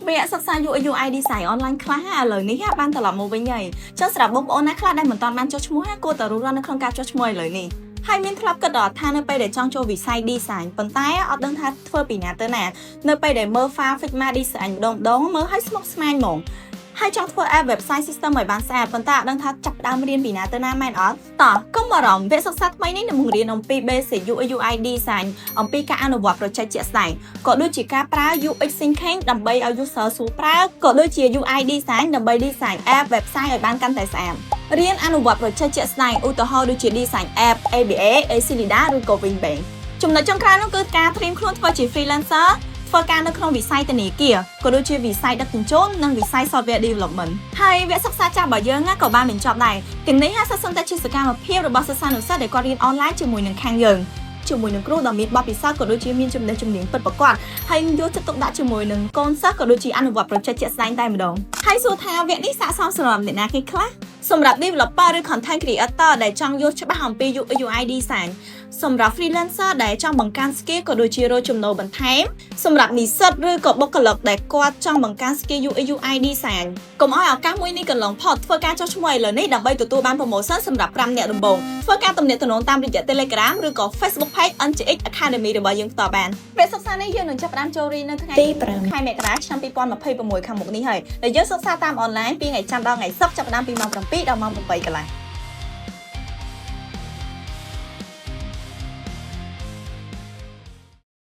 វគ្គសិក្សា UI UX design online ខ្លះឥឡូវនេះបានត្រឡប់មកវិញហើយចឹងសម្រាប់បងប្អូនណាខ្លះដែលមិនទាន់បានចុះឈ្មោះគួរតែរុះរាន់នៅក្នុងការចុះឈ្មោះឥឡូវនេះហើយមានធ្លាប់គិតដល់ថានៅពេលដែលចង់ចូលវិស័យ design ប៉ុន្តែអត់ដឹងថាធ្វើពីណាទៅណានៅពេលដែលមើល file Figma design ម្ដងម្ដងមើលឲ្យស្មុគស្មាញហ្មងហើយចង់ធ្វើ app website system ឲ្យបានស្អាតប៉ុន្តែអត់ដឹងថាចាប់ផ្ដើមរៀនពីណាទៅណាមែនអត់តោះកុំបារម្ភវគ្គសិក្សាថ្មីនេះនឹងបង្រៀនអំពី basic UI UX design អំពីការអនុវត្ត project ជាក់ស្ដែងក៏ដូចជាការប្រើ UX thinking ដើម្បីឲ្យ user ស្រួលប្រើក៏ដូចជា UI design ដើម្បី design app website ឲ្យបានកាន់តែស្អាតរៀនអនុវត្ត project ជាក់ស្ដែងឧទាហរណ៍ដូចជា design app ABA ACLEDA ឬក៏ Winbank ចំណុចចុងក្រោយនោះគឺការត្រៀមខ្លួនធ្វើជា freelancer ធ្វើការនៅក្នុងវិស័យធនាគារក៏ដូចជាវិស័យដឹកជញ្ជូននិងវិស័យ software development ហើយវគ្គសិក្សាចាស់របស់យើងក៏បានបញ្ចប់ដែរទាំងនេះហាក់សុទ្ធតែជាសកម្មភាពរបស់សិស្សានុសិស្សដែលគាត់រៀនអនឡាញជាមួយនឹងខាងយើងជាមួយនឹងគ្រូដ៏មានបទពិសោធន៍ក៏ដូចជាមានចំណេះជំនាញពិតប្រាកដហើយយកចិត្តទុកដាក់ជាមួយនឹងកូនសិស្សក៏ដូចជាអនុវត្ត project ជាក់ស្ដែងតែម្ដងហើយសួរថាវគ្គនេះស័ក្តិសមសម្រាប់អ្នកណាគេខ្លះសម្រាប់ developer ឬ content creator ដែលចង់យល់ច្បាស់អំពី UI UX design សម្រាប់ freelancer ដែលចង់បង្កើន skill ក៏ដូចជារកចំណូលបន្ថែមសម្រាប់និស្សិតឬក៏បុគ្គលិកដែលគាត់ចង់បង្កើន skill UI UX design កុំឲ្យឱកាសមួយនេះកន្លងផុតធ្វើការចុះឈ្មោះឥឡូវនេះដើម្បីទទួលបាន promotion សម្រាប់5អ្នកដំបូងធ្វើការទំនាក់ទំនងតាមរយៈ Telegram ឬក៏ Facebook Page NGX Academy របស់យើងផ្ទាល់បានវគ្គសិក្សានេះយើងនឹងចាប់ផ្ដើមចូលរៀននៅថ្ងៃ ទី5 ខែមករាឆ្នាំ2026ខាងមុខនេះហើយដែលយើងសិក្សាតាមអនឡាញពីថ្ងៃច័ន្ទដល់ថ្ងៃសុក្រចាប់ផ្ដើមពីម៉ោង7ដល់ម៉ោង8កន្លះ។